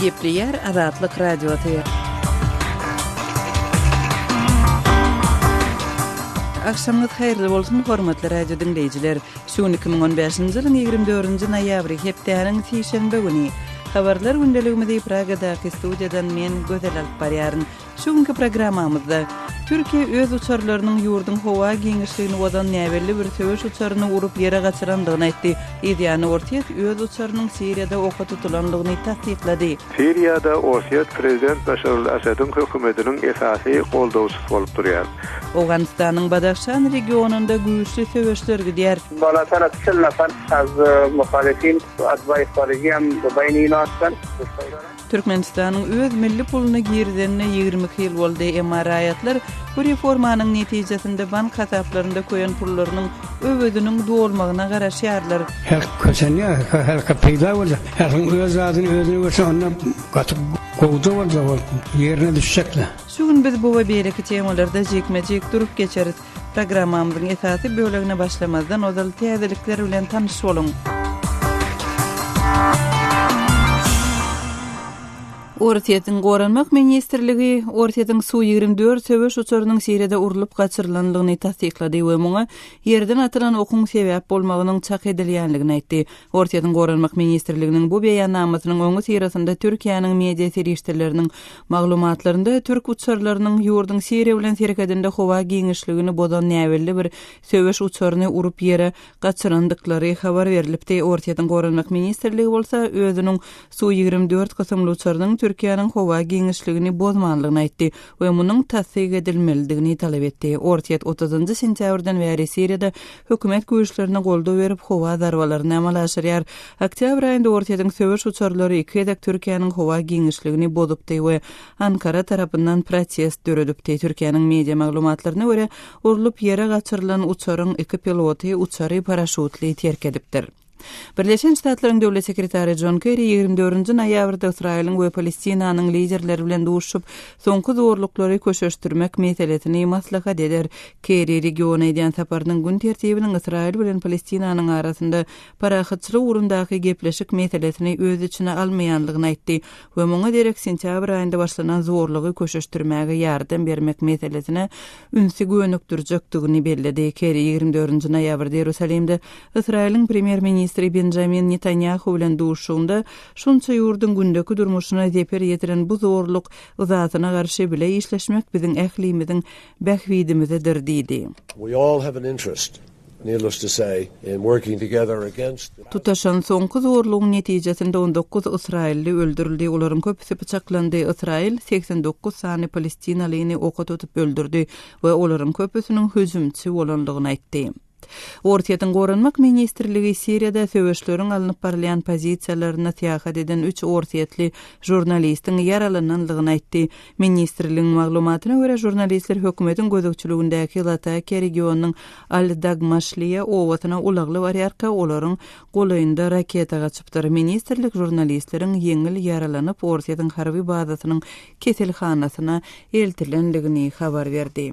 Gepleýär Azatlyk Radiosy. Agşamyňyz haýyrly bolsun, hormatly radio diňleýjiler! Şu gün 2015-nji ýylyň 24-nji noýabry, hepdäniň sişenbe güni. Habarlar gündeligimizi Pragadaky studiýadan men, Gözel alyp barýaryn. Şu günki programmamyzda, Türkiýe öz uçarlarynyň ýurduň howa giňişligini bozan näbelli bir söweş uçaryny urup ýere gaçyrandygyny aýtdy. Yzýany Orsýet öz uçarynyň Siriýada oka tutulandygyny tassyklady. Siriýada Orsýet prezident Başar al-Assadyň hökümetiniň esasy goldawçysy bolup durýar. Owganystanyň Badahşan regionynda güýçli söweşler gidýär. بالاتر از 40 نفر از مخالفین اتباع خارجی هم بین اینا هستند. Türkmenistanyň öz milli puluny girizenine 22 ýyl boldy, emma raýatlar bu reformanyň netijesinde bank hasaplarynda köýen pullarynyň öweziniň dolmagyna garaşýarlar. Halk kösenýär, halka peýda bolýar. Halkyň öz zadyny özüne berse onda gaty gowja boljak ol, ýerine düşjek-le. Şu gün biz bu we beýleki temalarda jikme-jik durup geçeris. Programmamyzyň esasy bölegine başlamazdan ozal täzelikler bilen tanyş boluň. Orsýetiň Goranmak ministrligi Orsýetiň Su-24 söweş uçarynyň Siriýada urlup gaçyrylandygyny tassyklady we muňa ýerden atylan okuň sebäp bolmagynyň çak edilýändigini aýtdy. Orsýetiň Goranmak ministrliginiň bu beýannamasynyň öňüsyrasynda Türkiýäniň media serişdeleriniň Maglumatlarynda türk uçarlarynyň ýurduň Siriýa bilen serhedinde howa giňişligini bozan näbelli bir söweş uçaryny urup ýere gaçyrandyklary habar berlipdi. Orsýetiň Goranmak ministrligi bolsa özüniň Su-24 kysymly uçarynyň Türkiýäniň howa giňişligini bozmanlygyny aýtdy we munuň tassyk edilmelidigini talap etdi. Orsýet otuzynjy sentýabrdan bäri Siriýada hökümet güýçlerine goldaw berip, howa zarbalaryny amala aşyrýar. Oktýabr aýynda Orsýetiň söweş uçarlary iki gezek Türkiýäniň howa giňişligini bozupdy we Ankara tarapyndan protest döredipdi. Türkiýäniň media maglumatlaryna görä, urlup ýere gaçyrylan uçaryň iki piloty uçary paraşutly terk edipdir. Birleşen Ştatlaryň Döwlet sekretary Jon Kerri 24-nji noýabrda Ysraýylyň we Palestinanyň liderleri bilen duşuşyp, soňky zorluklary köşeşdirmek meselesini maslahat eder. Kerri regiona edýän saparynyň gün tertibiniň Ysraýyl bilen Palestinanyň arasynda parahatçylyk ugrundaky gepleşik meselesini öz içine almaýanlygyny aýtdy we muňa derek sentýabr aýynda başlanan zorlugy köşeşdirmäge ýardam bermek meselesine ünsi gönükdirjekdigini belledi. Kerri 24-nji noýabrda Ýerusalimde Ysraýylyň premýer-ministri Benjamin Netanýahu bilen duşuşygynda şunça ýurduň gündeki durmuşyna zeper ýetiren bu zorluk yzasyna garşy bile işleşmek biziň ählimiziň bähbidimizedir diýdi. We all have an interest, needless to say, in working together against the. Tutaşan soňky zorlugyň netijesinde 19 ysraýylly öldürildi, olaryň köpüsi pyçaklandy. Ysraýyl 89 sany palestinalyny oka tutup öldürdi we olaryň köpüsiniň hüjümçi bolandygyny aýtdy. Orsýetiň Goranmak ministrligi Siriýada söweşleriň alnyp barylýan pozisiýalaryna syýahat eden üç orsýetli žurnalistiň ýaralanandygyny aýtdy. Ministrligiň maglumatyna görä, žurnalistler hökümetiň gözegçiligindäki Latakiýa regionynyň Al-Dagmaşliýa obasyna ulagly barýarka, olaryň golaýynda raketa gaçypdyr. Ministrlik žurnalistleriň ýeňil ýaralanyp, Orsýetiň harby bazasynyň keselhanasyna eltilendigini habar berdi.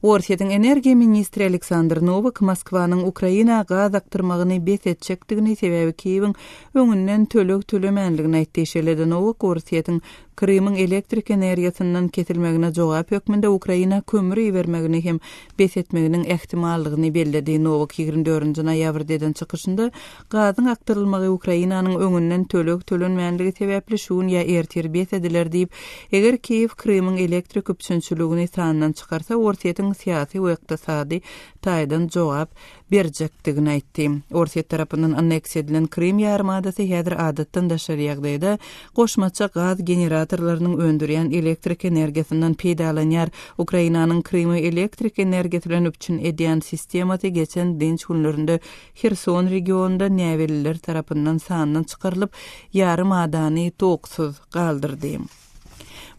Orsýetiň energiýa ministri Aleksandr Nowak Moskwanyň Ukraina gaz akdyrmagyny bes etjekdigini, sebäbi Kiýewiň öňünden töleg tölemänligini aýtdy. Şeýle-de Nowak Orsýetiň Krymyň elektrik energiýasyndan kesilmegine jogap hökmünde Ukraina kömür ibermegini hem bes etmeginiň ähtimallygyny belledi. Nowak 24-nji noýabrda eden çykyşynda Gazyň akdyrylmagy Ukrainanyň öňünden töleg tölenmänligi sebäpli şu gün ýa ertir bes ediler diýip, eger Kiýew Krymyň elektrik üpjünçiligini sandan çykarsa, Orsýetiň syýasy we ykdysady taýdan jogap berjekdigini aýtdy. Orsýet tarapyndan anneksiýa edilen Krym ýarymadasy häzir adatdan daşary ýagdaýda goşmaça gaz generatorlarynyň öndürýän elektrik energiýasyndan peýdalanýar. Ukrainanyň Krymy elektrik energiýasy bilen üpjün edýän sistemasy geçen dynç günlerinde Herson regionynda näbelliler tarapyndan sandan çykarylyp, ýarym adany toksuz galdyrdy.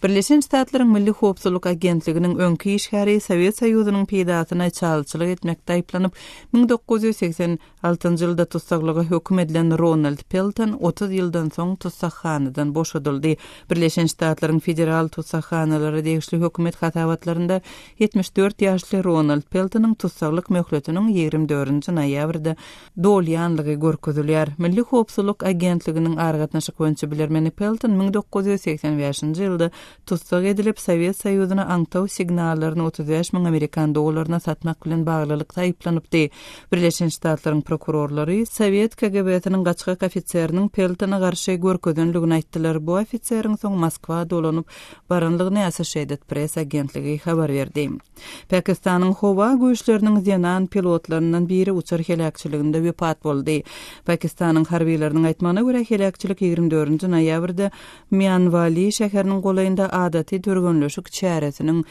Birleşen Ştatlaryň Milli howpsuzlyk agentliginiň öňki işgäri Sowet Soýuzynyň peýdasyna çalçylyk etmekde aýyplanyp, 1986 njy ýylda tussaglyga höküm edilen Ronald Pelton 30 ýyldan soň tussaghanadan boşadyldy. Birleşen Ştatlaryň federal tussaghanalara degişli hökümet hasabatlarynda 74 ýaşly Ronald Peltonyň tussaglyk möhletiniň 24 nji noýabrda dolýanlygy görkezilýär. Milli howpsuzlyk agentliginiň aragatnaşyk boýunça bilermeni Pelton 1985-nji ýylda tussag edilip, Sowet Soýuzyna aňtaw signallaryny 35 müň amerikan dollaryna satmak bilen baglylykda aýyplanypdy. Birleşen Ştatlaryň prokurorlary sowet KGB-siniň gaçgak ofiseriniň Peltona garşy görkezenligini aýtdylar. Bu ofiseriň soň Moskwa dolanyp baranlygyny Associated Press agentligi habar berdi. Pakistanyň howa güýçleriniň zenan pilotlaryndan biri uçar heläkçiliginde wepat boldy. Pakistanyň harbylarynyň aýtmagyna görä, heläkçilik 24-nji noýabrda Mianwali şäheriniň golaýynda adaty türgenleşik çäresiniň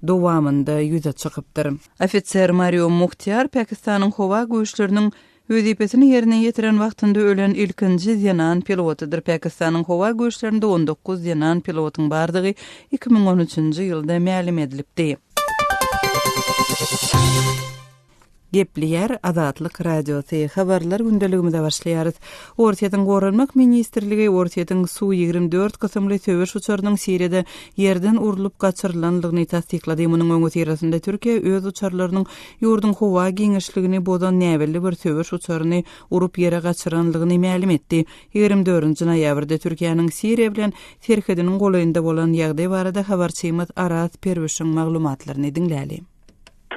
dowamynda ýüze çykypdyr. Ofiser Mario Muhtiar Pakistanyň howa güýçleriniň Wezipesini ýerine ýetiren wagtynda ölen ilkinji zenan pilotydyr. Pakistanyň howa güýçlerinde 19 zenan pilotyň bardygy 2013-nji ýylda mälim edilipdi. Gepleýär Azatlyk Radiosy. Habarlar gündeligimize başlaýarys. Orsýetiň Goranmak ministrligi Orsýetiň Su 24 kysymly söweş uçarynyň Siriýada ýerden urlup gaçyrylandygyny tassyklady. Munuň öňüsyrasynda Türkiýe öz uçarlarynyň ýurduň howa giňişligini bozan näbelli bir söweş uçaryny urup ýere gaçyranlygyny mälim etdi. 24-nji noýabrda Türkiýäniň Siriýa bilen serhediniň golaýynda bolan ýagdaý barada habarçymyz Araz Perwişiň maglumatlaryny diňläli.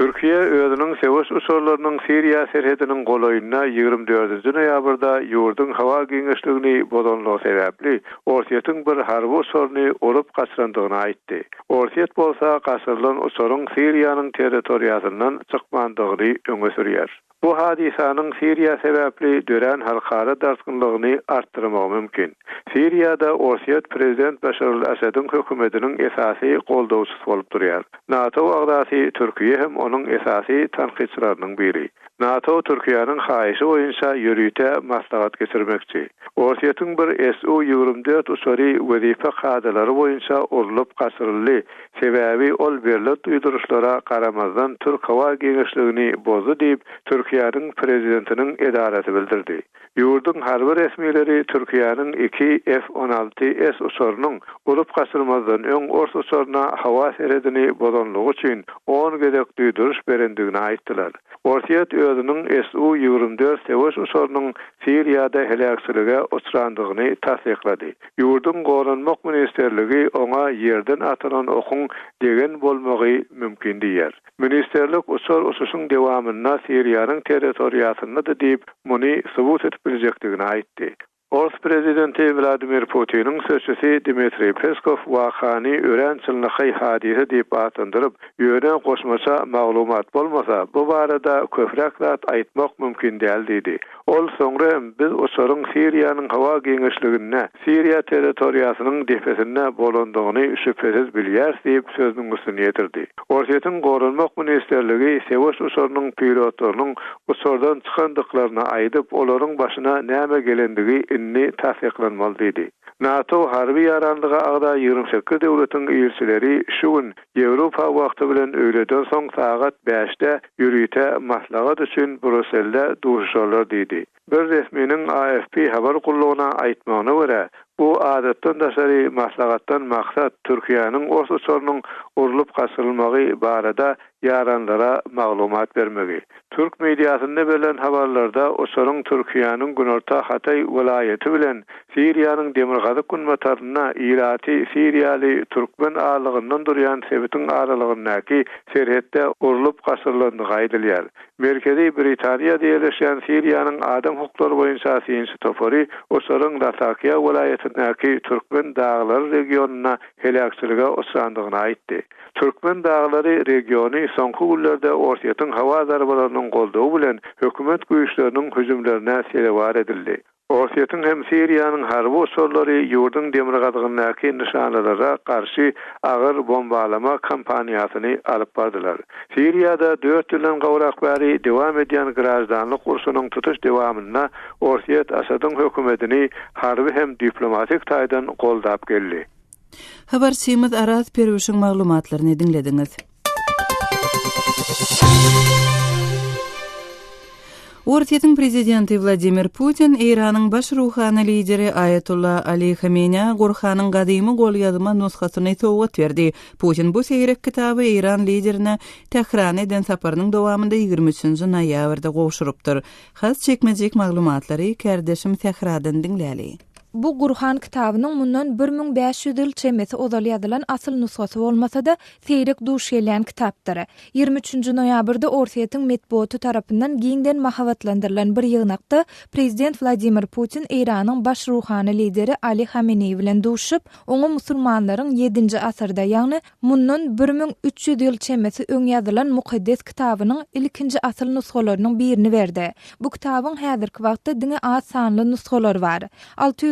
Türkiýe özüniň söweş uçarlarynyň Siriýa serhediniň golaýynda 24-nji noýabrda ýurduň howa giňişligini bozanlygy sebäpli Orsýetiň bir harby uçaryny urup gaçyrandygyny aýtdy. Orsýet bolsa gaçyrylan uçaryň Siriýanyň territoriýasyndan çykmandygyny öňe sürýär. Bu hadysanyň Siriýa sebäpli dörän halkara dartgynlygyny artdyrmagy mümkin. Siriýada Orsýet prezident Başar al-Assadyň hökümetiniň esasy goldawçysy bolup durýar. NATO agzasy Türkiýe hem onuň esasy tankytçylarynyň biri. NATO Türkiýäniň haýyşy boýunça ýörite maslahat geçirmekçi. Orsýetiň bir SU 24 uçary wezipe kadalary boýunça urlup gaçyryldy, sebäbi ol berlen duýduryşlara garamazdan türk howa giňişligini bozdy diýip, Türkiýäniň prezidentiniň edarasy bildirdi. Ýurduň harby resmileri Türkiýäniň iki F-on alty S uçarynyň urup gaçyrmazdan öň ors uçaryna howa serhedini bozanlygy üçin on gezek duýduryş berendigini aýtdylar. Orsýet özüniň SU 24 söweş uçarynyň Siriýada heläkçilige uçrandygyny tassyklady. Ýurduň Goranmak ministrligi oňa ýerden atylan okuň degen bolmagy mümkin diýýär. Ministrlik uçar uçuşyň dewamynda Siriýanyň territoriýasyndady diýip, muny subut edip biljekdigini aýtdy. Ors prezidenti Wladimir Putiniň sözçüsi Dmitriý Peskow wakany örän çynlakaý hadysa diýip atlandyryp, ýöne goşmaça maglumat bolmasa, bu barada köpräk zat aýtmak mümkin däl diýdi. Ol soňra hem biz uçaryň Siriýanyň howa giňişliginde, Siriýa territoriýasynyň depesinde bolandygyny şübhesiz bilýäris diýip, sözüniň üstüni ýetirdi. Orsýetiň Goranmak ministrligi söweş uçarynyň pilotlarynyň uçardan çykandyklaryny aýdyp, olaryň başyna näme gelendigi indi tassyklanmaly diýdi. NATO harby ýaranlyga agza 28 döwletiň ilçileri şu gün Ýewropa wagty bilen öýleden soň sagat bäşde ýörite maslahat üçin Brusselde duşuşarlar diýdi. Bir resminiň AFP habar gullugyna aýtmagyna görä, bu adatdan daşary maslahatdan maksat Türkiýäniň ors uçarynyň urlup gaçyrylmagy barada ýaranlara maglumat bermegi. Türk mediasynda berlen habarlarda uçaryň Türkiýäniň günorta Hataý welaýaty bilen Siriýanyň demirgazyk-günbatarynda ilaty siriýaly türkmen azlygyndan durýan sebitiň aralygyndaky serhetde urlup gaçyrylandygy aýdylýar. Merkezi Britaniýada ýerleşýän Siriýanyň adam hukuklary boýunça synçy topary uçaryň Latakiýa welaýatyndaky Türkmen daglary regionynda heläkçilige uçrandygyny aýtdy. Türkmen daglary regiony soňky günlerde Orsýetiň howa zarbalarynyň goldawy bilen hökümet güýçleriniň hüjümlerine sezewar edildi. Orsýetiň hem Siriýanyň harby uçarlary ýurduň demirgazygyndaky nyşanalara garşy agyr bombalama kampaniýasyny alyp bardylar. Siriýada dört ýyldan gowrak bäri dowam edýän graždanlyk urşunyň tutuş dowamynda Orsýet Asadyň hökümetini harby hem diplomatik taýdan goldap geldi. Habarçymyz Araz Perwişiň maglumatlaryny diňlediňiz. Orsýetiň prezidenti Wladimir Putin Eýranyň baş ruhany lideri Aýatolla Ali Hameneýä Gurhanyň gadymy golýazma nusgasyny sowgat berdi. Putin bu seýrek kitaby eýran liderine Tährana eden saparynyň dowamynda 23-nji noýabrda gowşurypdyr. Has jikme-jik maglumatlary kärdeşim Sähradan diňläli. Bu Gurhan kitabynyň mundan 1500 ýyl çemesi ozal ýazylan asyl nusgasy bolmasa-da, seýrek duş gelýän kitapdyr. 23-nji noýabrda Orsýetiň metbugaty tarapyndan giňden mahabatlandyrylan bir ýygnakda prezident Wladimir Putin Eýranyň baş ruhany lideri Ali Hameneýi bilen duşup, oňa musulmanlaryň ýedinji asyrda, ýagny mundan 1300 ýyl çemesi öň ýazylan mukaddes kitabynyň ilkinji asyl nusgalarynyň birini berdi. Bu kitabyň häzirki wagtda diňe az sanly nusgalary bar.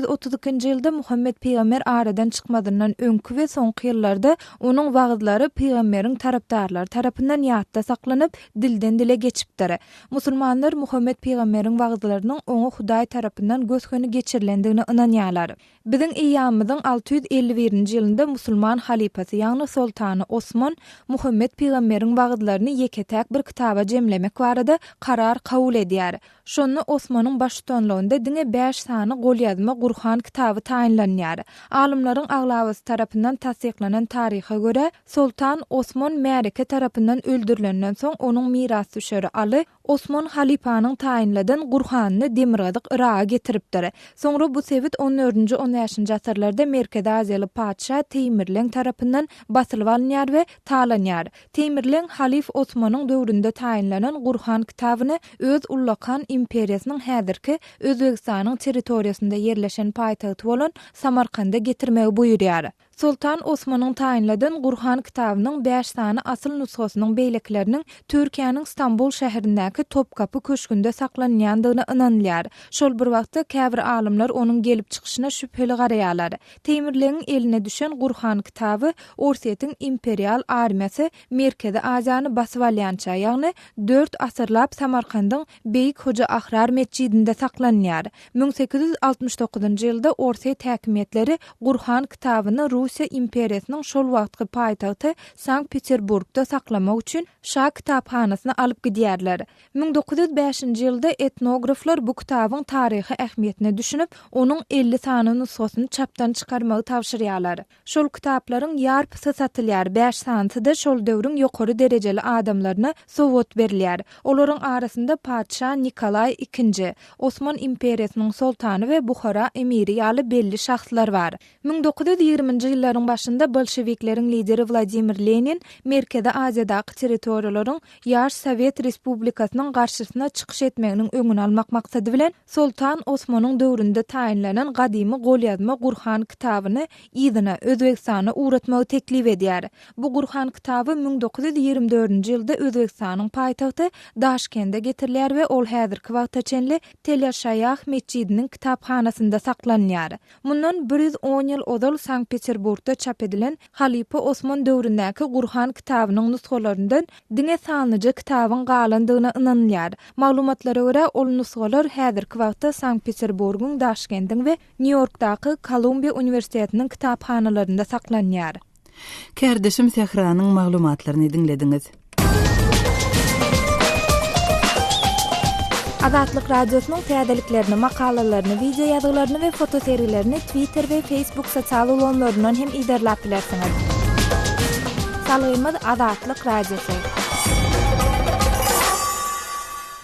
632-nji ýylda Muhammet pygamber aradan çykmazyndan öňki we soňky ýyllarda onuň wagyzlary pygamberiň tarapdarlary tarapyndan ýatda saklanyp, dilden-dile geçipdir. Musulmanlar Muhammet pygamberiň wagyzlarynyň oňa Hudaý tarapyndan gös-göni geçirilendigine ynanýarlar. Biziň eýýamymyzyň 651-nji ýylynda musulman halypasy, ýagny soltany Osman Muhammet pygamberiň wagyzlaryny ýeke-täk bir kitaba jemlemek barada karar kabul edýär. Şonda Osmanyň baştutanlygynda diňe bäş sany golýazma Gurhan kitaby taýynlanýar. Alymlaryň aglabasy tarapyndan tassyklanan taryha görä, soltan Osman märeke tarapyndan öldürilenden soň onuň mirasdüşeri Aly Osman halypanyň taýynladan Gurhanyny demirgazyk Yraga getiripdir. Soňra bu sebit on dördünji-on bäşinji asyrlarda Merkezi Aziýaly patyşa Teýmirleň tarapyndan basylyp alynýar we talanýar. Teýmirleň halyf Osmanyň döwründe taýynlanan Gurhan kitabyny öz ullakan imperiýasynyň häzirki Özbegistanyň territoriýasynda ýerleşen paýtagty bolan Samarkanda getirmegi buýurýar. Soltan Osmanyň taýynladan Gurhan kitabynyň bäş sany asyl nusgasynyň beýlekileriniň Türkiýäniň Stambul şäherindäki Topkapy köşgünde saklanylýandygyna ynanylýar. Şol bir wagtda, käbir alymlar onuň gelip çykyşyna şübheli garaýarlar. Teýmirleňiň eline düşen Gurhan kitaby Orsýetiň imperial armiýasy Merkezi Aziýany basyp alýança, ýagny dört asyrlap Samarkandyň Beýik Hoja Ahrar metjidinde saklanylýar. 1869-njy ýylda Orsýet häkimiýetleri Gurhan kitabyny Russiýa imperiýasynyň şol wagtky paýtagty Sankt-Peterburgda saklamak üçin şa kitaphanasyna alyp gidýärler. 1905-nji ýylda etnograflar bu kitabyň taryhy ähmiýetine düşünip, onuň 50 sany nusgasyny çapdan çykarmagy tabşyrýarlar. Şol kitaplaryň ýarpysy satylýar, bäş sanysy-da şol döwrüň ýokary derejeli adamlaryna sowgat berilýär. Olaryň arasynda patyşa Nikolaý II, Osman imperiýasynyň soltany we Buhara emiri ýaly belli şahslar bar. 1920-nji ýyllaryň başynda bolşewikleriň lideri Wladimir Lenin Merkezi Aziýadaky territoriýalaryň ýaş sowet respublikasynyň garşysyna çykyş etmeginiň öňüni almak maksady bilen, Soltan Osmanyň döwründe taýynlanan gadymy golýazma Gurhan kitabyny yzyna, Özbegistana ugratmagy teklip edýär. Bu Gurhan kitaby 1924-nji ýylda Özbegistanyň paýtagty Daşkende getirilýär we ol häzirki wagta çenli Telýaşaýah metjidiniň kitaphanasynda saklanýar. Mundan 110 ýyl ozal Sankt-Peterburgda çap edilen Halypa Osman döwründäki Gurhan kitabynyň nusgalaryndan diňe sanlyja kitabyň galandygyna ynanylýar. Maglumatlara görä, ol nusgalar häzirki wagtda Sankt-Peterburgyň, Daşkendiň we Nýu-Ýorkdaky Kolumbiýa uniwersitetiniň kitaphanalarynda saklanýar. Kärdeşim Sähranyň maglumatlaryny diňlediňiz. Azatlyk Radiosynyň täzeliklerini, makalalaryny, wideo ýazgylaryny we fotosergilerini Twitter we Facebook sosial ulgamlaryndan hem yzarlap bilersiňiz. Salgymyz Azatlyk Radiosy.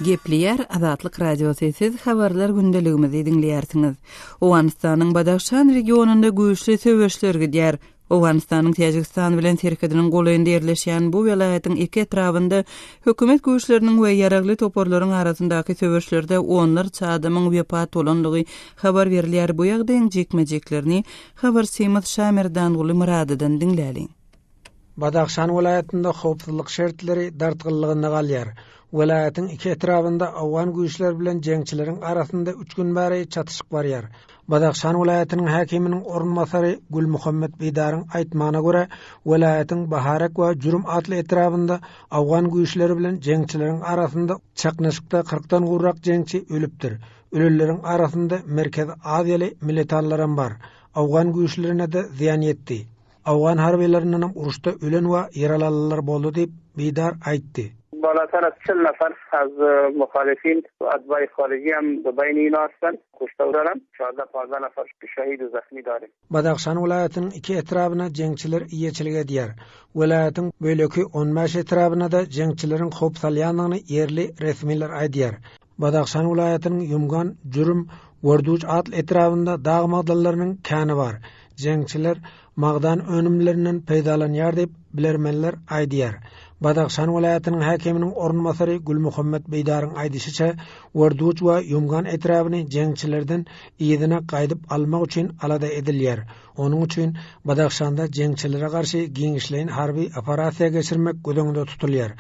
Gepleýär Azatlyk Radiosy, siz habarlar gündeligimizi diňleýärsiňiz. Owganystanyň Badahşan regionynda güýçli söweşler gidýär. Owganystanyň Täjigistan bilen serhediniň golaýynda ýerleşýän bu welaýatyň iki etrabynda hökümet güýçleriniň we ýaragly toparlaryň arasyndaky söweşlerde onlarça adamyň wepat bolandygy habar berilýär. Bu ýagdaýyň jikme-jiklerini habarçymyz Şamerdanguly Myradydan diňläliň. Badahşan welaýatynda howpsuzlyk şertleri dartgynlygynda galýar. Welaýatyň iki etrabynda owgan güýçleri bilen jeňçileriň arasynda üç gün bäri çatyşyk barýar. Badahşan welaýatynyň häkiminiň orunbasary Gülmuhammet Bidaryň aýtmagyna görä, welaýatyň Baharek we Jürüm atly etrabynda owgan güýçleri bilen jeňçileriň arasynda çaknyşykda kyrkdan gowrak jeňçi ölüpdir. Ölenleriň arasynda Merkezi Aziýaly militanlaram bar. Owgan güýçlerine-de zyýan ýetdi. Owgan harbylaryndanam uruşda ölen we ýaralananlar boldy diýip, Bidar aýtdy. بالاتر از 40 نفر از مخالفین اتباع خارجی هم بین اینا هستند کشته دارم 14 15 نفر شهید و زخمی داریم. Badahşan welaýatynyň iki etrabyna jeňçiler eýeçilik edýär. Welaýatyň beýleki 15 etrabyna-da jeňçileriň howp salýandygyny ýerli resmiler aýdýar. Badahşan welaýatynyň Ýumgan, Jürüm, Werduj atly etrabynda dag magdanlarynyň käni bar. Jeňçiler magdan önümlerinden peýdalanýar diýip, bilermenler aýdýar. Badahşan welaýatynyň häkiminiň orunbasary Gülmuhammet Beýdaryň aýdyşyça, Werduj we Ýumgan etrabyny jeňçilerden yzyna gaýdyp almak üçin alada edilýär. Onuň üçin Badahşanda jeňçilere garşy giňişleýin harby operasiýa geçirmek göz öňünde tutulýar.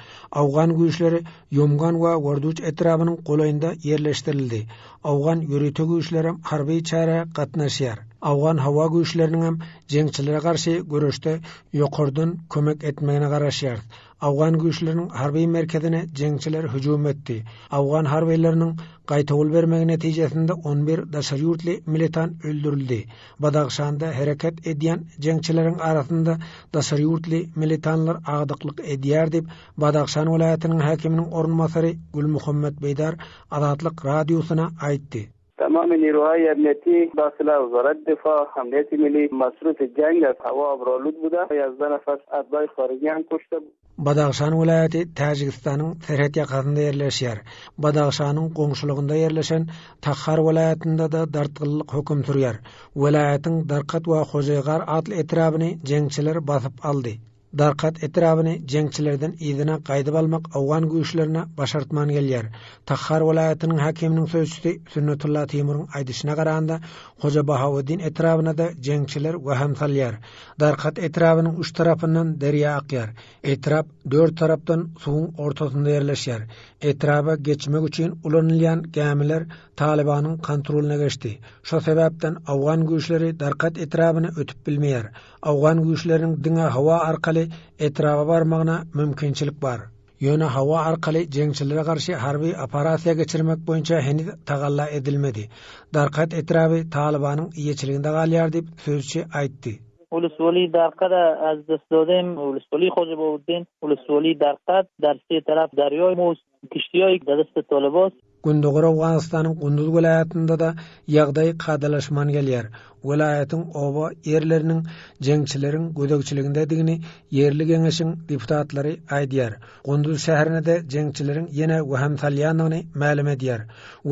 Owgan güýçleri Ýumgan we Werduj etrabynyň golaýynda ýerleşdirildi. Owgan ýörite güýçlerem harby çärä gatnaşýar. Owgan howa güýçleriniňem jeňçilere garşy göreşde ýokardan kömek etmegine garaşýarys. Owgan güýçleriniň harby merkezine jeňçiler hüjüm etdi. Owgan harbylarynyň gaýtawul bermegi netijesinde on bir daşary ýurtly militan öldürildi. Badahşanda hereket edýän jeňçileriň arasynda daşary ýurtly militanlar agdyklyk edýär diýip, Badahşan welaýatynyň häkiminiň orunbasary Gülmuhammet Beýdar Azatlyk Radiosyna aýtdy. تمام نیروهای امنیتی داخل وزارت دفاع امنیت ملی مصروف جنگ است هوا ابرآلود بوده 11 نفر اتباع خارجی هم کشته Badahşan welaýaty Täjigistanyň serhet ýakasynda ýerleşýär. Badahşanyň goňşulygynda ýerleşen Tahar welaýatynda-da dartgynlyk höküm sürýär. Welaýatyň Darkat we Hojaýgar atly etrabyny jeňçiler basyp aldy. Darkat etrabyny jeňçilerden yzyna gaýdyp almak owgan güýçlerine başartman gelýär. Tahar welaýatynyň häkiminiň sözçüsi Sünnetulla Timuryň aýdyşyna garanda, Hoja Bahaweddin etrabyna-da jeňçiler wehim salýar. Darkat etrabynyň üç tarapyndan derýa akýar. Etrap dört tarapdan suwuň ortasynda ýerleşýär. Etraba geçmek üçin ulanylýan gämiler Talybanyň kontrolyna geçdi. Şo sebäpden owgan güýçleri Darkat etrabyna ötüp bilmeýär. Owgan güýçleriniň diňe howa arkaly etraba barmagyna mümkinçilik bar. Ýöne howa arkaly jeňçilere garşy harby operasiýa geçirmek boýunça heniz tagalla edilmedi. Darkat etraby Talybanyň eýeçiliginde galýar diýip, sözçi aýtdy. ولسوالی درقد از دست دادیم ولسوالی خواجه بهاءالدین ولسوالی درقد در سه طرف دریای موست کشتیهای در دست طالباست. Gündogar Owganystanyň Gunduz welaýatynda-da ýagdaý kadalaşman gelýär. Welaýatyň oba ýerleriniň jeňçileriň gözegçiligindedigini ýerli geňeşiň deputatlary aýdýar. Gunduz şäherine-de jeňçileriň ýene wehim salýandygyny mälim edýär.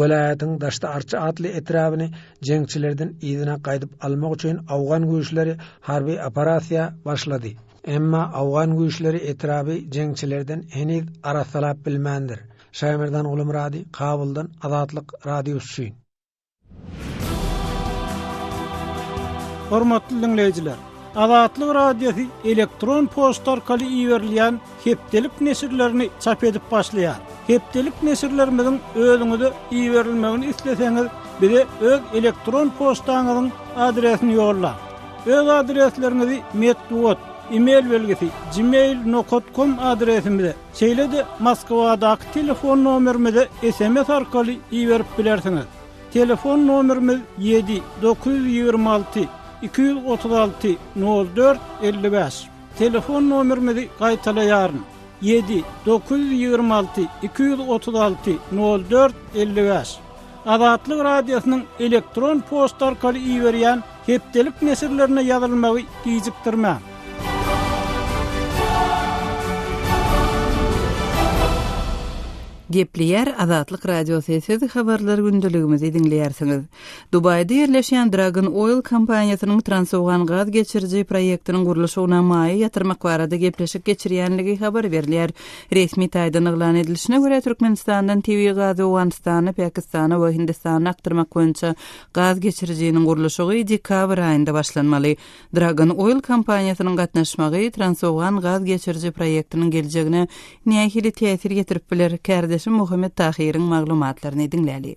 Welaýatyň Daşty-Arça atly etrabyny jeňçilerden yzyna gaýdyp almak üçin owgan güýçleri harby operasiýa başlady. Emma owgan güýçleri etraby jeňçilerden heniz arassalap bilmändir. Şaýmerdan Gulumyrady, Kabuldan Azatlyk Radiosy üçin. Hormatly diňleýjiler! Azatlyk Radiosy elektron poçta arkaly iberilýän hepdelik neşirlerini çap edip başlaýar. Hepdelik neşirlerimiziň özüňize iberilmegini isleseňiz, bize öz elektron poçtaňyzyň adresini ýollaň. Öz adresleriňizi metbugat, e-mail belgisi, gmail nokat kom adresimize, Şeýle-de Moskwadaky telefon nomerimize sms arkaly iberip bilersiňiz. Telefon nomerimiz ýedi 926 236 04 55. Telefon nomerimizi gaýtalaýaryn, ýedi 926 236 04 55. Azatlyk Radiosynyň elektron poçta arkaly iberýän hepdelik neşirlerine ýazylmagy gijikdirmäň. Gepleýär Azatlyk Radiosy, siz habarlar gündeligimizi diňleýärsiňiz. Dubaýda ýerleşýän Dragon Oil kompaniýasynyň Transowgan gaz geçiriji proýektiniň gurluşygyna maýa ýatyrmak barada gepleşik geçirýänligi habar berilýär. Resmi taýdan yglan edilişine görä, Türkmenistandan tebigy gazy Owganystana, Pakistana we Hindistana akdyrmak boýunça gaz geçirijiniň gurluşygy dekabr aýynda başlanmaly. Dragon Oil kompaniýasynyň gatnaşmagy Transowgan gaz geçiriji proýektiniň geljegine nähili täsir ýetirip biler, kärdeşim Muhammet Tahyryň maglumatlaryny diňläli.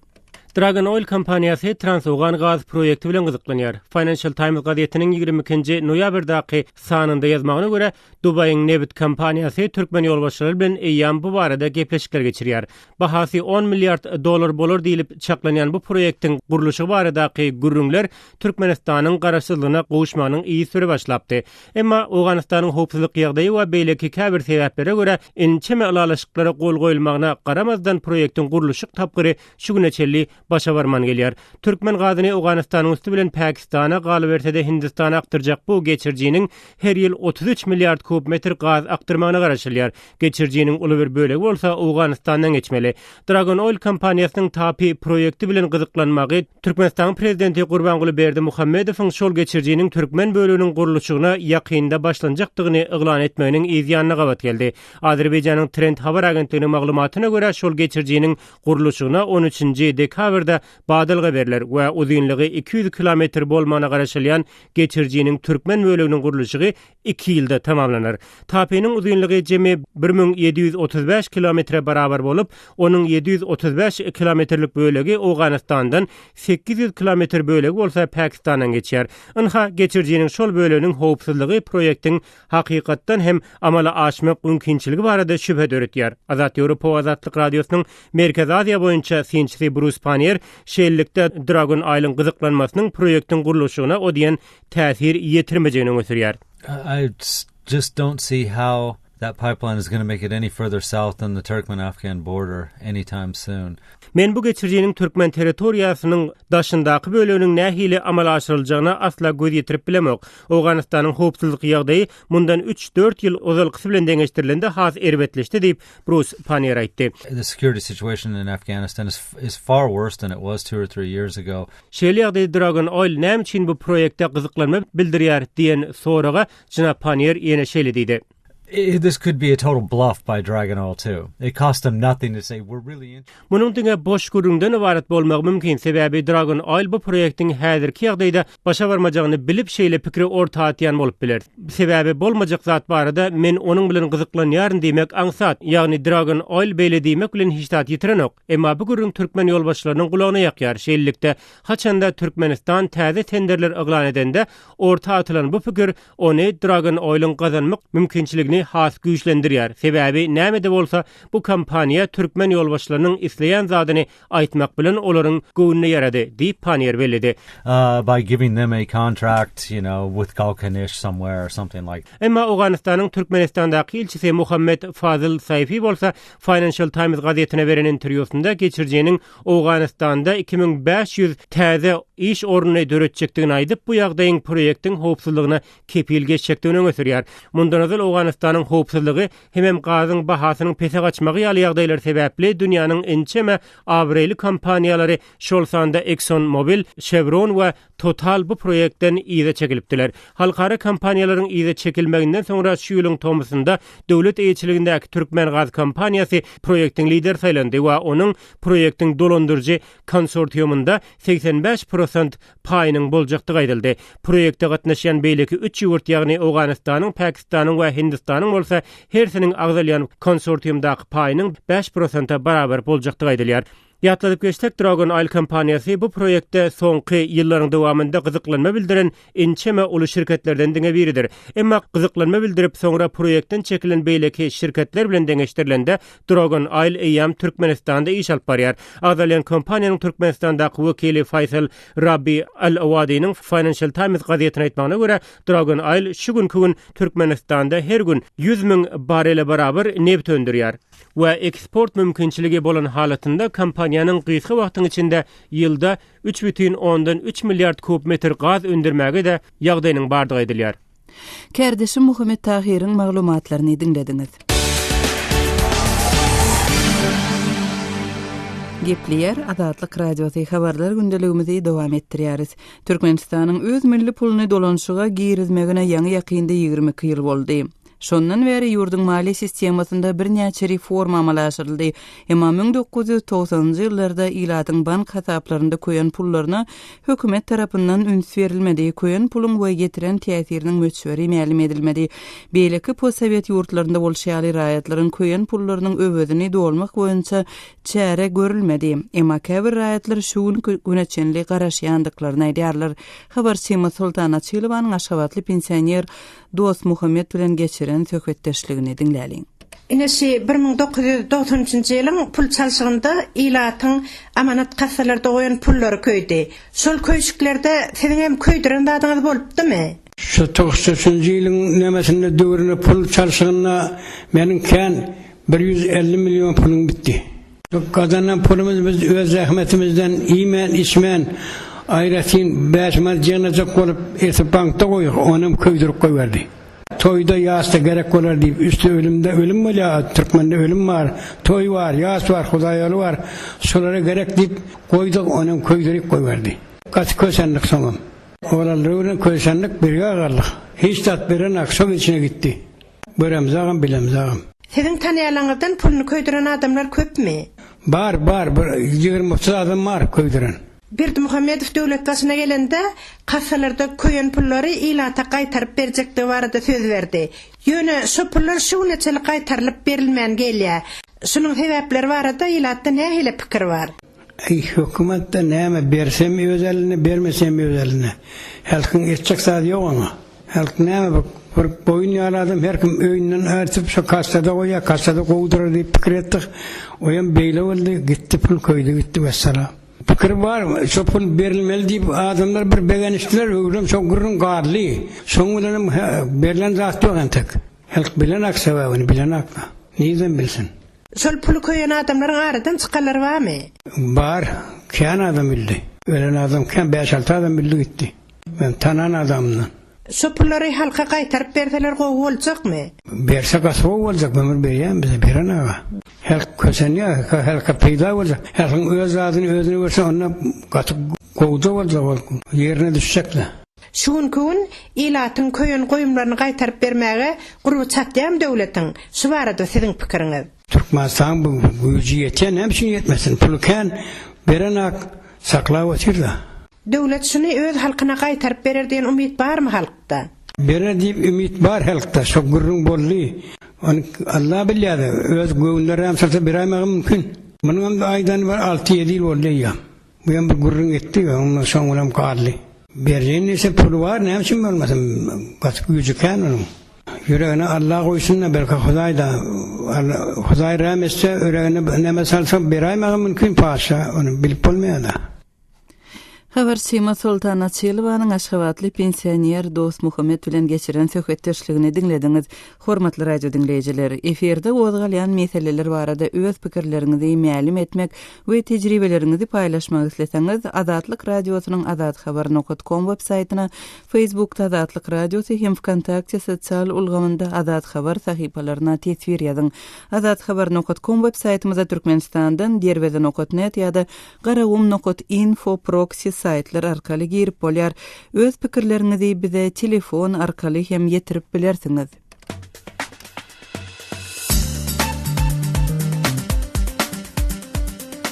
Dragon Oil kompaniýasy Trans-Owgan gaz proýekti bilen gyzyklanýar. Financial Times gazetiniň 22-nji noýabrdaky sanynda ýazmagyna görä, Dubaýyň nebit kompaniýasy türkmen ýolbaşçylary bilen eýýäm bu barada gepleşikler geçirýär. Bahasy on milliard dollar bolar diýlip çaklanýan bu proýektiň gurluşygy baradaky gürrüňler Türkmenistanyň garaşsyzlygyna gowuşmagynyň yzysüre başlapdy. Emma Owganystanyň howpsuzlyk ýagdaýy we beýleki käbir sebäplere görä ençeme ylalaşyklara gol goýulmagyna garamazdan proýektiň gurluşyk tapgyry şu güne çenli başa barman gelýär. Türkmen gazyny Owganystanyň üsti bilen Pakistana, galyberse-de Hindistana akdyrjak bu geçirijiniň her ýyl 33 milliard kub metr gaz akdyrmagyna garaşylýar. Geçirijiniň uly bir bölegi bolsa Owganystandan geçmeli. Dragon Oil kompaniýasynyň TAPI proýekti bilen gyzyklanmagy Türkmenistanyň Prezidenti Gurbanguly Berdimuhamedowyň şol geçirijiniň türkmen böleginiň gurluşygyna ýakynda başlanjakdygyny yglan etmeginiň yz ýanyna gabat geldi. Azerbaýjanyň Trend habar agentliginiň maglumatyna görä, şol geçirijiniň gurluşygyna on üçünji dekabrda badalga berler we uzynlygy 200 kilometr bolmagyna garaşylýan geçirijiniň türkmen böleginiň gurluşygy iki ýylda tamamlanar. TAP-nyň uzynlygy jemi 1735 kilometre barabar bolup, onuň 735 kilometrlik bölegi Owganystandan, 800 kilometr bölegi bolsa Pakistandan geçýär. Ynha, geçirijiniň şol böleginiň howpsuzlygy proýektiň hakykatdan hem amala aşmak mümkinçiligi barada şübhe döretýär. Azat Ýewropa Azatlyk Radiosynyň Merkezi Aziýa boýunça synçysy Brus Pannier şeýlelikde Dragon Oil-yň gyzyklanmasynyň proýektiň gurluşygyna o diýen täsir ýetirmejegini öňe sürýär. I just don't see how that pipeline is gonna make it any further south than the Turkmen-Afghan border anytime soon. Men bu geçirijiniň türkmen territoriýasynyň daşyndaky böleginiň nähili amala aşyryljagyna asla göz ýetirip bilemok. Owganystanyň howpsuzlyk ýagdaýy mundan üç-dört ýyl ozalkysy bilen deňeşdirilende has erbetleşdi diýip, Brus Pannier aýtdy. The security situation in Afghanistan is is far worse than it was two or three years ago. Şeýle ýagdaýda Dragon Oil näme üçin bu proýekte gyzyklanma bildirýär diýen soraga jenap Pannier ýene şeýle diýdi. This could be a total bluff by Dragon Oil too. It costs them nothing to say we're really interested. Munuň diňe boş gürrüňden ybarat bolmagy mümkin, sebäbi Dragon Oil bu proýektiň häzirki ýagdaýda başa barmajagyny bilip şeýle pikiri orta atýan bolup biler. Sebäbi bolmajak zat barada men onuň bilen gyzyklanýaryn diýmek aňsat, ýagny Dragon Oil beýle diýmek bilen hiç zat ýitirenok. Emma bu gürrüň türkmen ýolbaşçylarynyň gulagyna ýakýar. Şeýlelikde, haçanda Türkmenistan täze tenderler yglan edende, orta atylan bu pikir ony Dragon Oil-yň gazanmak mümkinçiligini has güýçlendirýär. Sebäbi, näme-de bolsa, bu kompaniýa türkmen ýolbaşçylarynyň isleýän zadyny aýtmak bilen olaryň göwnüne ýarady, diýip, Panniýer belledi. By giving them a contract, you know, with Galkynysh somewhere or something like. Emma Owganystanyň Türkmenistandaky ilçisi Muhammet Fazyl Saýfi bolsa Financial Times gazetine beren interwýusynda geçirijiniň Owganystanda 2500 täze iş ornuny döretjekdigini aýdyp, bu ýagdaýyň proýektiň howpsuzlygyna kepil geçjekdigini öňe sürýär. Mundan ozal Owganystanyň howpsuzlygy hemem gazyň bahasynyň pese gaçmagy ýaly ýagdaýlar sebäpli dünýäniň ençeme abraýly kompaniýalary, şol sanda Exxon Mobil, Chevron we Total bu proýektden yza çekilipdiler. Halkara kompaniýalaryň yza çekilmeginden soňra şu ýylyň tomusynda döwlet eýeçiligindäki Türkmengaz kompaniýasy proýektiň lideri saýlandy we onuň proýektiň dolandyryjy konsortiumynda 85 prosent paýynyň boljakdygy aýdyldy. Proýekte gatnaşýan beýleki üç ýurt, ýagny Owganystanyň, Pakistanyň we Hindistanyň bolsa hersiniň agzalýan konsortiumdaky paýynyň 5 prosente barabar boljakdygy aýdylýar. Ýatladyp geçsek, Dragon Oil kompaniýasy bu proýekte soňky ýyllaryň dowamynda gyzyklanma bildiren ençeme uly şirketlerden diňe biridir. Emma gyzyklanma bildirip, soňra proýektden çekilen beýleki şirketler bilen deňeşdirilende, Dragon Oil eýýäm Türkmenistanda iş alyp barýar. Agzalýan kompaniýanyň Türkmenistandaky wekili Faýsal Rabbi Al-Awadiniň Financial Times gazetine aýtmagyna görä, Dragon Oil şu günki gün Türkmenistanda her gün 100 müň barrele barabar nebit öndürýär. We eksport mümkinçiligi bolan halatynda kompaniýanyň gysga wagtyň içinde ýylda 3,3 milliard kub metr gaz öndürmäge-de ýagdaýynyň bardygy aýdylýar. Kärdeşim Muhammet Tahyryň maglumatlaryny diňlediňiz. Gepleýär Azatlyk Radiosy habarlar gündeligimizi dowam etdirýäris. Türkmenistanyň öz milli puluny dolanyşyga girizmegine ýaňy-ýakynda 22 ýyl boldy. Şondan bäri ýurduň maliýe sistemasynda birnäçe reforma amala aşyryldy. Emma 1990-njy ýyllarda ilatyň bank hasaplarynda köýen pullaryna hökümet tarapyndan üns berilmedi, köýen puluň we ýetiren täsiriniň möçberi mälim edilmedi. Beýleki postsowet ýurtlarynda bolşy ýaly, raýatlaryň köýen pullarynyň öwezini dolmak boýunça çäre görülmedi. Emma käbir raýatlar şu günki güne çenli garaşýandyklaryny aýdýarlar. Habarçymyz Soltan Açylowanyň aşgabatly pensioner Dostmuhammet bilen geçiren söhbetdeşligini diňläliň. Ine şi 1993 nji ýylyň pul çalşygynda ilatyň amanat kassalarda goýan pullary köýdi. Şol köýşüklerde siziň hem köýdüren zadyňyz bolupdymy? Şu togsan üçünji ýylyň nemesinde döwründe pul çalşygynda meniň kän 150 million pulum bitdi. Bu gazanan pulumyzy biz öz zähmetimizden iýmän, içmän, aýratyn bäş manat ýygnajak bolup, eltip bankda goýduk, onam köýdürip goýberdi. Toýda, ýasda gerek bolar diýip, üsti ölümde ölüm bolýar, türkmende ölüm bar, toý bar, ýas bar, hudaýýoly bar, şolara gerek diýip goýduk, onam köýdürip goýberdi. Gaty kösendik soňam. Oglanlar bilen kösendik, birge galdyk. Hiç zat berenak, şo gidişine gitdi. Göremzagam, bilemzagam. Siziň tanýanlaryňyzdan puluny köýdüren adamlar köpmi? Bar, bar, bir 20-30 adam bar köýdüren. Berdimuhamedow döwlet başyna gelende, kassalarda köýen pullary ilata gaýtaryp berjekdigi barada söz berdi. Ýöne şo pullar şu güne çenli gaýtarylyp berilmän gelýär. Şunuň sebäpleri barada ilatda nähili pikir bar? Eý, hökümet-de näme, bersem öz eline, bermesem öz eline. Halkyň etjek zady ýok oňa. Halk näme bu, bir goýun ýaly adam her kim öýünden ärtip şo kassada goýýar, kassada gowy durar diýip pikir etdik. Oýam beýle boldy, gitdi pul köýdi gitdi wessalam. Pikir bar, şo pul berilmeli diýip adamlar bir begenişdiler, öwrem şo gürrüň galdy. Şoň bilenem berlen zat ýok entek. Halk bilenak sebäbini bilenak-da. Nirden bilsin. Şol puly köýen adamlaryň aradan çykanlary barmy? Bar, kän adam öldi. Ölen adam kän, bäş-alty adam öldi gitdi. Men tanan adamymdan. Şo pullary halka gaýtaryp berseler gowy boljakmy? Berse gaty gowy boljak, ömür berýän bize, beren aga. Halk kösenýär, halka peýda boljak. Halkyň öz zadyny özüne berse onda gaty gowja boljak ol, ýerine düşjek-de. Şu günki gün ilatyň köýen goýumlaryny gaýtaryp bermäge gurby çatýarmy döwletiň? Şu barada siziň pikiriňiz? Türkmenistanyň bu güýji ýetýär, näme üçin ýetmesin? Puly kän, berenak, saklap otyr-da. Döwlet şuny öz halkyna gaýtaryp berer diýen umyt barmy halkda? Berer diýip umyt bar halkda, şo gürrüň boldy. Ony Alla bilýär-de, öz göwünleri hem salsa beräýmegi mümkin. Munuňam aýdany bir alty-ýedi ýyl boldy eýýäm. Bu hem bir gürrüň etdi, ondan soň olam galdy. Berjegini diýse puly bar, näme üçin bolmasyn, gaty güýji kän onuň. Ýüregine Alla goýsun-da, belki Hudaý-da, Hudaý rähm etse, ýüregine neme salsa beräýmegi mümkin patyşa, ony bilip bolmaýar-da. Habarçymyz Soltan Açylowanyň aşgabatly pensioner Dostmuhammet bilen geçiren söhbetdeşligini diňlediňiz. Hormatly radio diňleýjiler, efirde gozgalýan meseleler barada öz pikirleriňizi mälim etmek we tejribeleriňizi paýlaşmak isleseňiz, Azatlyk Radiosynyň azathabar nokat kom web saýtyna, Facebookda Azatlyk Radiosy hem Wkontakte sosial ulgamynda Azathabar sahypalaryna teswir ýazyň. Azathabar nokat kom web saýtymyza Türkmenistandan Derweze nokat net ýa-da Garagum nokat info proksi saýtlar arkaly girip bolýar. Öz pikirleriňizi bize telefon arkaly hem ýetirip bilersiňiz.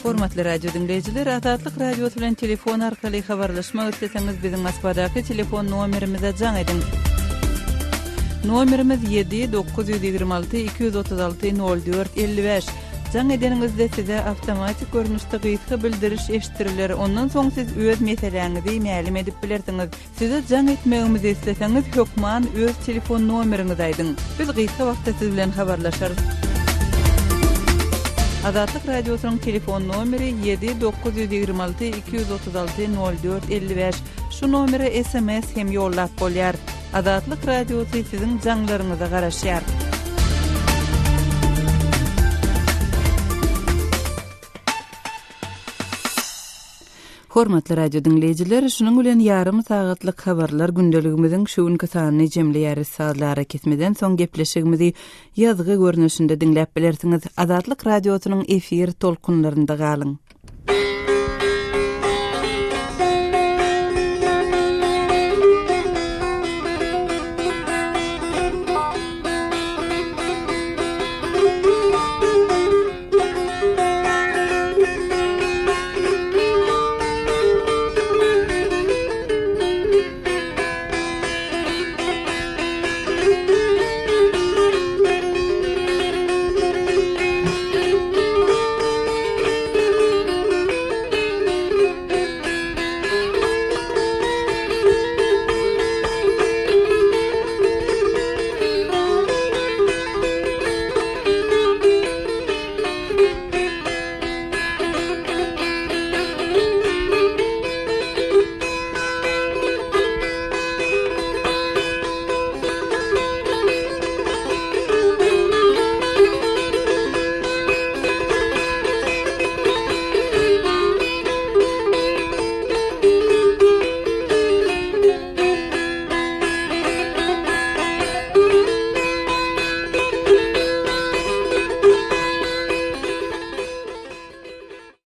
Hormatly radio diňleýjiler, Azatlyk Radiosy bilen telefon arkaly habarlaşmak isleseňiz, biziň Moskwadaky telefon nomerimize jaň ediň. Nomerimiz 7 926 236 04 55. Jaň edeniňizde size awtomatik görnüşde gysga bildiriş eşitdiriler, ondan soň siz öz meseläňizi mälim edip bilersiňiz. Size jaň etmegimizi isleseňiz, hökman öz telefon nomeriňizi aýdyň. Biz gysga wagtda siz bilen habarlaşarys. Azatlyk Radiosynyň telefon nomeri 7 926 236 04 55. Şu nomere sms hem ýollap bolýar. Azatlyk Radiosy siziň jaňlaryňyza garaşýar. Hormatly radio diňleýjiler, şunuň bilen ýarym sagatlyk habarlar gündeligimiziň şu günki sanyny jemleýäris. Sazly arakesmeden soň gepleşigimizi ýazgy görnüşinde diňläp bilersiňiz. Azatlyk Radiosynyň efir tolkunlarynda galyň.